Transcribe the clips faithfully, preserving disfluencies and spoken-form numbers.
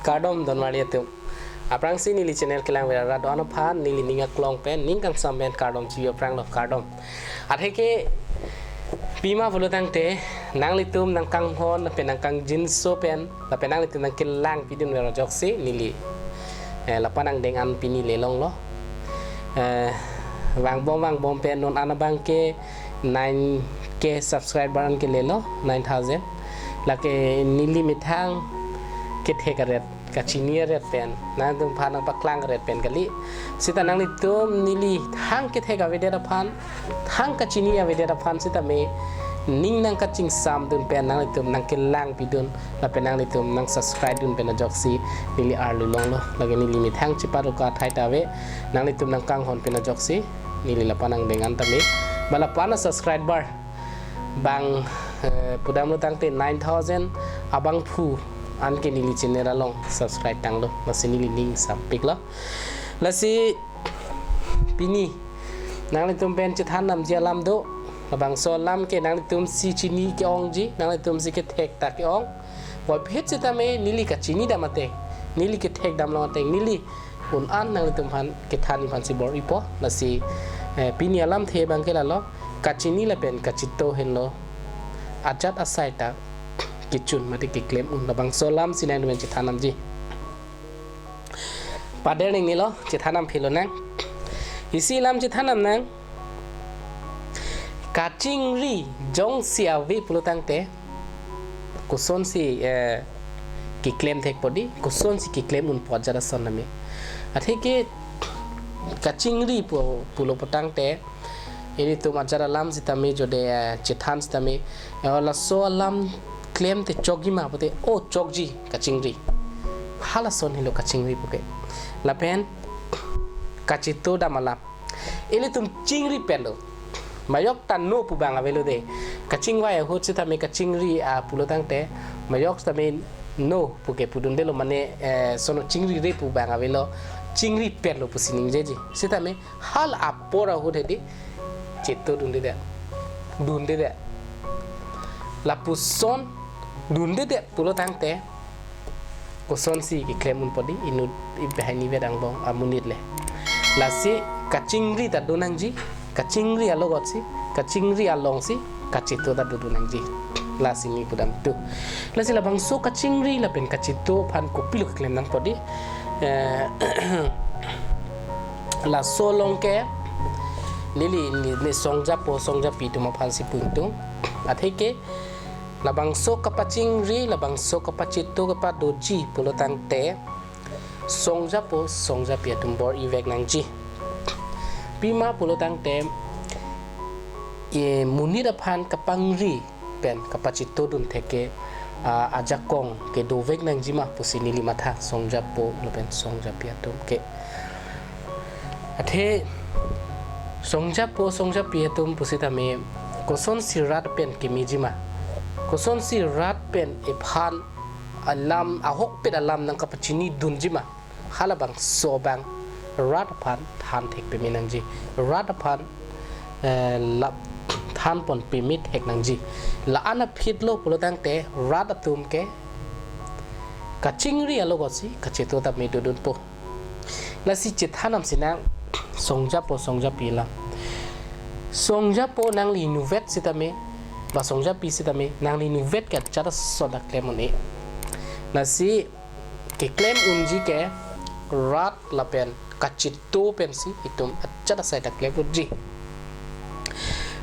Kardom donmari atum. Aphrangsi neli channel kelang vera ra do-an aphan neli ning aklong pen ning kangsam pen kardom chibi aphranglo, kardom. Atheke pima pulo tangte nanglitum nangkanghon lapen nangkangjinso pen lapen nanglitum nangkelang pidun vera ajoksi neli, eh, lapu nangdeng an pini le longlo. Eh, vangbom vangbom pen non an abang ke nine K subscriber an kelelo, nine thousand. Lake neli methang kethek aret, kachini aret pen nangtum aphan nangpaklang aret pen kali. Sita nanglitum neli thang kethek avedet aphan, thang kachini avedet aphan sitame ning nangkachingsamdun pen nanglitum nangkelang pidun lapen nanglitum nangsubscribe dun pen ajoksi neli arlu longlo. Lake neli methang cheparuka thai ta ave, nanglitum nangkanghon pen ajoksi neli lapu nangdeng an tame. Ba lapu na subscriber bang, eh, pudamlo tangte nine thousand abangphu anke neli channel along subscribe tanglo, lasi neli ning sampiklo. Lasi pini nanglitum pen chethan namji alam do, labangso alam ke nanglitumsi chini ke-ongji, nanglitumsi kethek ta ke-ong. Puvoiphit sitame neli kachini dam ateng, neli kethek dam long ateng, neli un an nanglitum aphan kethan aphansi bor-ipo. Lasi, eh, pini alamthe abang ke lalo, kachini lapen kachito henlo ajat asai ta kechun mate keklem un, labangso alamsi nangtum pen chethan namji. Pader ning nilo, chethan nam philo nang. Isi alam chethan nam nang. Kachingri jongsi ave pulo tangte kosonsi, eh, keklem thekpo di, kosonsi keklem unpo ajat ason tame. Atheke kachingri pu, pulo pu tangte ilitum ajat alam sitame jode, eh, chethan sitame, eh, laso alam klem te chokji ma pute, o chokji kachingri. Halason helo kachingri puke. Lapen kachito dam alam. Ilitum chingri pen do. Majok ta no pu abang avelo de. Kachingvai ahut sitame kachingri, ah, pulo tangte majok sitame no puke pudundelo mane, eh, sono chingrire pu abang avelo. Chingri pen lo pusi ningjeji. Sitame hal apor ahut hedi chito dundedet. Dundedet. Lapuson dundedet pulo tangte kosonsi keklem unpo di inut ibehaini vet angbong amonit le. Lasi kachingri ta do nangji, kachingri alogotsi, kachingri alongsi kachito ta do do nangji. Lasi neli pudam tu. Lasi labangso kachingri lapen kachito aphan kopilo keklem nangpo di. Eh, laso along ke neli, neli, neli songjapo songjapi atum aphansi pu ingtung. Atheke labangso kapachingri, labangso kapachito kapadoji pulo tangte songjapo songjapi atum bor-ivek nangji. Pima pulo tangte, eh, monit aphan kapangri pen kapachito dun thek ke, ah, ajakong ke dovek nangji ma pusi neli matha, songjapo lapen songjapi atum ke. Athe songjapo songjapi atum pusitame kosonsi rat pen kemeji ma, kosonsi rat pen iphan alam, ahokpet alam nangkapachini dunji ma, halabangso abang rat aphan than thek peme nangji. Rat aphan, eh, la than pon peme thek nangji. La-an aphit lo pulo tangte rat atum ke kachingri alogotsi kachito ta me dodunpo. Lasi chethan namsi nang songjapo songjapi alam. Songjapo nangli inutvet sitame, ba songjapi sitame, nangli inutvet ke ajat ason ta klem un-e. Lasi keklem unji ke rat lapen kachito pensi itum ajat asai ta klem unji.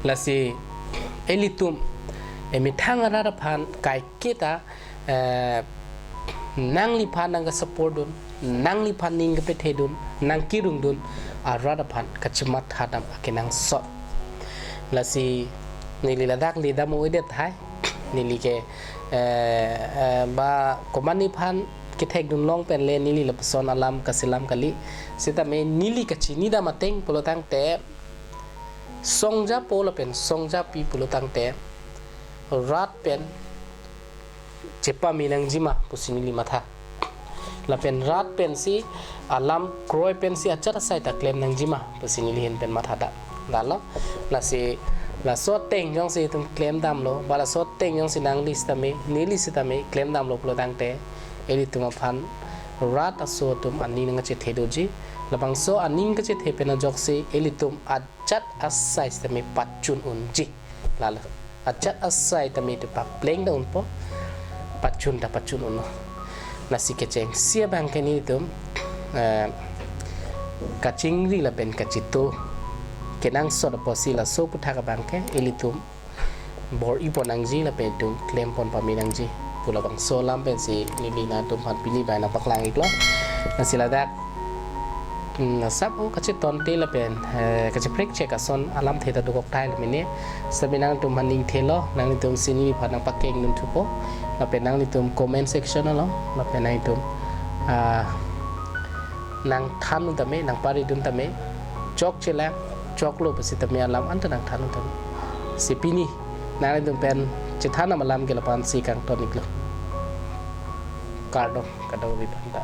Lasi ilitum, eh, methang arat aphan kaike ta, eh, nangliphan nangkesupport dun, nangliphan ning kepethe dun, nangkerung dun, arat aphan kachimatha dam akenangsot. Lasi neli ladak le dam-o-edet hai, neli ke, eh, eh, ba komatne aphan kethek dun long pen le neli lapuson alam kaselam kali. Sitame neli kachini dam ateng pulo tangte songjapo lapen songjapi pulo tangte rat pen chepame nangji ma pusi neli matha. Lapen rat pensi alam kroi pensi ajat asai ta klem nangji ma pusi neli ahin pen matha dam. Lalo, lasi laso ateng jongsi itum klem damlo, ba laso ateng jongsi nangli sitame, neli sitame klem damlo pulo tangte ilitum aphan rat aso atum aning nangkachethe doji. Labangso aning kachethe pen ajoksi ilitum ajat asai sitame pachun unji. Lalo. Ajat asai tame itum papleng ta unpo. Pachun ta pachun unlo. Lasi kechengsi abang ke nelitum, eh, kachingri lapen kachito kenangsot apotsi laso aputhak abang ke ilitum bor-ipon nangji lapen itum klempon pame nangji pu labangso alam pensi neli nangtum aphan pini bai nangpaklang iklo. Lasi ladak, hmm, asap o kachetonte lapen, eh, kacheprek chek ason alamthe ta dokok tahai lo mene. Sitame nangtum aphan ningthelo, nanglitum si neli aphan nangpakeng dun thupo. Lapen nanglitum comment section along, lapen nanglitum, ah, nangthan dun tame, nangpari dun tame, chokchelang, choklo pusitame alam anta nangthan dun tame. Si pini nanglitum pen chethan alam ke lapu-ansi kangton iklo. Kardom kadokave aphanta.